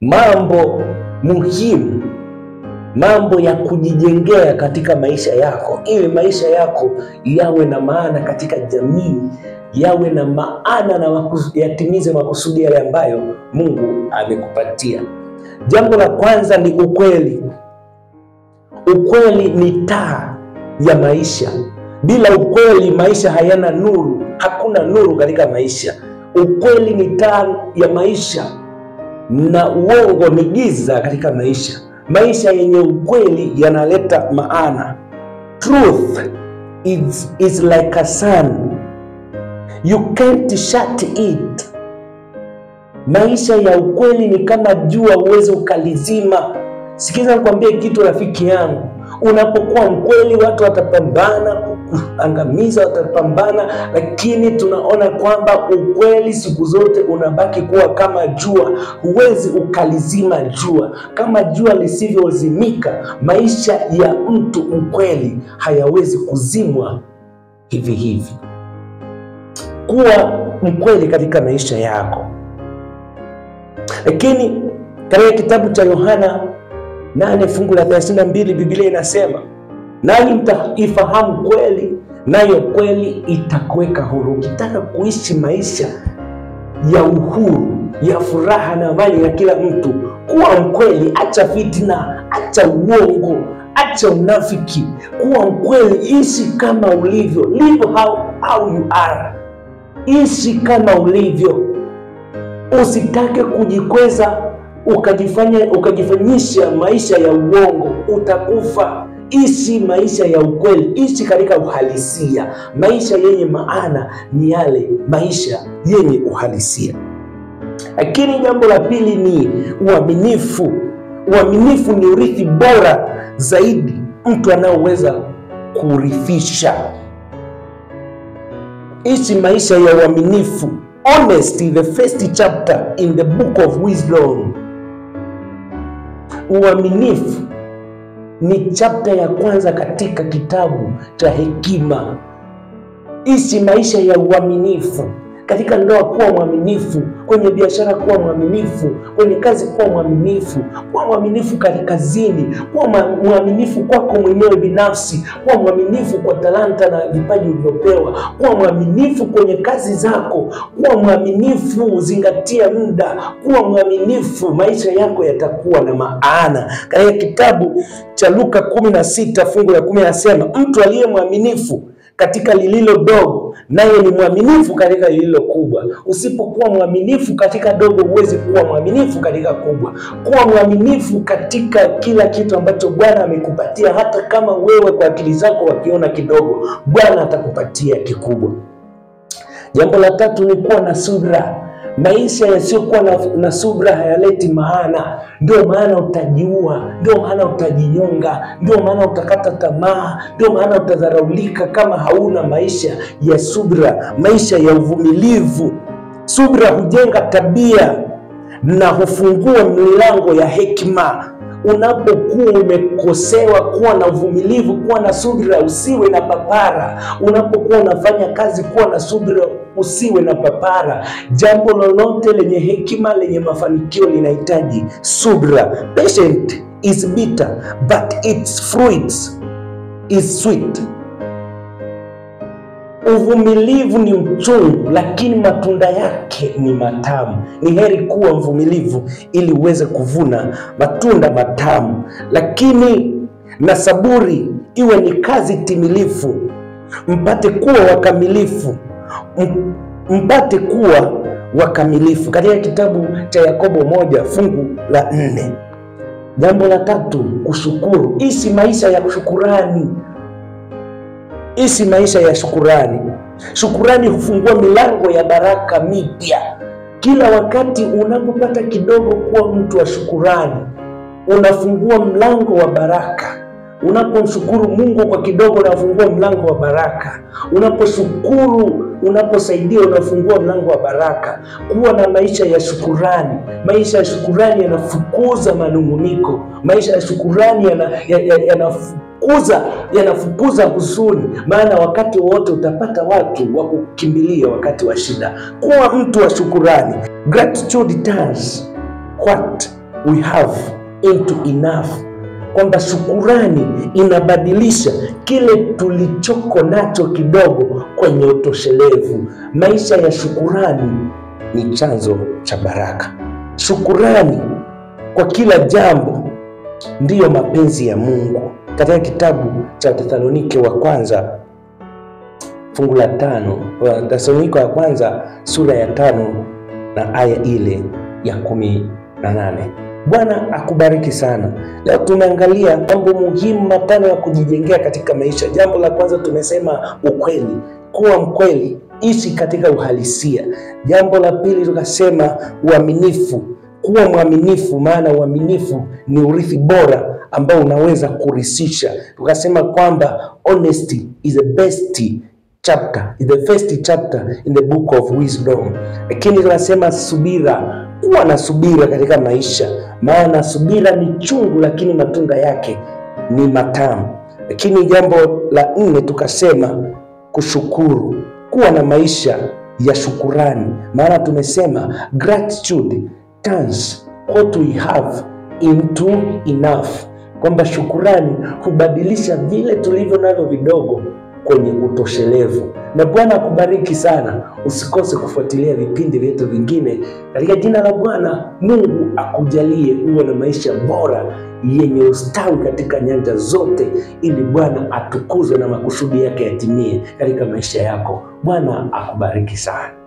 Mambo muhimu, mambo ya kujijengea katika maisha yako, ili maisha yako yawe na maana katika jamii, yawe na maana na yatimize makusudi yale ambayo Mungu amekupatia. Jambo la kwanza ni ukweli. Ukweli ni taa ya maisha. Bila ukweli maisha hayana nuru. Hakuna nuru katika maisha. Ukweli ni taa ya maisha na uongo ni giza katika maisha. Maisha yenye ukweli yanaleta maana. Truth is like a sun. You can't shut it. Maisha ya ukweli ni kama jua, huwezi ukalizima. Sikiza nikwambie kitu rafiki yangu. Unapokuwa mkweli watu watapambana kukuangamiza, watapambana, lakini tunaona kwamba ukweli siku zote unabaki kuwa kama jua. Huwezi ukalizima jua. Kama jua lisivyozimika, maisha ya mtu mkweli hayawezi kuzimwa hivi hivi. Kuwa mkweli katika maisha yako. Lakini katika kitabu cha Yohana 8 fungu la 32 Biblia inasema, nanyi mtaifahamu kweli, nayo kweli itakuweka huru. Ukitaka kuishi maisha ya uhuru, ya furaha na amani ya kila mtu, kuwa mkweli. Acha fitna, acha uongo, acha unafiki. Kuwa mkweli, ishi kama ulivyo. Live how you are. Ishi kama ulivyo. Usitake kujikweza ukajifanyisha maisha ya uongo, utakufa. Ishi maisha ya ukweli, ishi katika uhalisia. Maisha yenye maana ni yale maisha yenye uhalisia. Lakini jambo la pili ni uaminifu. Uaminifu ni urithi bora zaidi mtu anaoweza kurithisha. Ishi maisha ya uaminifu. Honesty, the first chapter in the book of wisdom. Uaminifu ni chapter ya kwanza katika kitabu cha hekima. Ishi maisha ya uaminifu. Katika ndoa kuwa mwaminifu, kwenye biashara kuwa mwaminifu, kwenye kazi kuwa mwaminifu, kuwa mwaminifu kazini, kuwa mwaminifu kwako mwenyewe binafsi, kuwa mwaminifu kwa talanta na vipaji ulivyopewa, kuwa mwaminifu kwenye kazi zako, kuwa mwaminifu, uzingatie muda, kuwa mwaminifu, maisha yako yatakuwa na maana. Katika kitabu cha Luka 16 fungu la 10 anasema, mtu aliye mwaminifu katika lililo dogo, naye ni mwaminifu katika lililo kubwa. Usipokuwa mwaminifu katika dogo, huwezi kuwa mwaminifu katika kubwa. Kuwa mwaminifu katika kila kitu ambacho Bwana amekupatia, hata kama wewe kwa akili zako wakiona kidogo, Bwana atakupatia kikubwa. Jambo la tatu ni kuwa na subra. Maisha yasiyokuwa na subra hayaleti maana. Ndio maana utajiua, ndio maana utajinyonga, ndio maana utakata tamaa, ndio maana utadharaulika kama hauna maisha ya subra, maisha ya uvumilivu. Subra hujenga tabia na hufungua milango ya hekima. Unapokuwa umekosewa, kuwa na uvumilivu, kuwa na subira, usiwe na papara. Unapokuwa unafanya kazi, kuwa na subira, usiwe na papara. Jambo lolote lenye hekima, lenye mafanikio linahitaji subira. Patient is bitter, but its fruits is sweet. Uvumilivu ni mchungu, lakini matunda yake ni matamu. Ni heri kuwa mvumilivu ili uweze kuvuna matunda matamu. Lakini na saburi iwe ni kazi timilifu, mpate kuwa wakamilifu, mpate kuwa wakamilifu. Katika kitabu cha Yakobo 1 fungu la 4. Jambo la tatu, kushukuru. Ishi maisha ya shukurani. Ishi maisha ya shukurani. Shukurani hufungua milango ya baraka mipya. Kila wakati unapopata kidogo, kuwa mtu wa shukurani, unafungua mlango wa baraka. Unapomshukuru Mungu kwa kidogo, unafungua mlango wa baraka. Unaposhukuru, unaposaidia, unafungua mlango wa baraka. Kuwa na maisha ya shukurani. Maisha ya shukurani yanafukuza manunguniko. Maisha ya shukurani yanafukuza huzuni, maana wakati wote utapata watu wa kukimbilia wakati wa shida. Kuwa mtu wa shukurani. Gratitude does what we have into enough, kwamba shukurani inabadilisha kile tulichoko nacho kidogo kwenye utoshelevu. Maisha ya shukurani ni chanzo cha baraka. Shukurani kwa kila jambo ndiyo mapenzi ya Mungu. Katika kitabu cha Thesalonike wa kwanza fungu la 5, Thesalonike wa kwanza sura ya 5 na aya ile ya 18. Bwana akubariki sana. Leo tumeangalia mambo muhimu matano ya kujijengea katika maisha. Jambo la kwanza tumesema ukweli, kuwa mkweli, ishi katika uhalisia. Jambo la pili tukasema uaminifu, kuwa mwaminifu, maana uaminifu ni urithi bora ambao unaweza kurisisha. Tukasema kwamba honesty is the best chapter, is the first chapter in the book of wisdom. Lakini tunasema subira, kuwa na subira katika maisha, maana subira ni chungu lakini matunda yake ni matamu. Lakini jambo la nne tukasema kushukuru, kuwa na maisha ya shukurani, maana tumesema gratitude turns what we have into enough, kwamba shukurani hubadilisha vile tulivyo navyo vidogo kwenye utoshelevu. Na Bwana akubariki sana. Usikose kufuatilia vipindi vyetu vingine. Katika jina la Bwana, Mungu akujalie uwe na maisha bora yenye ustawi katika nyanja zote, ili Bwana atukuzwe na makusudi yake yatimie katika maisha yako. Bwana akubariki sana.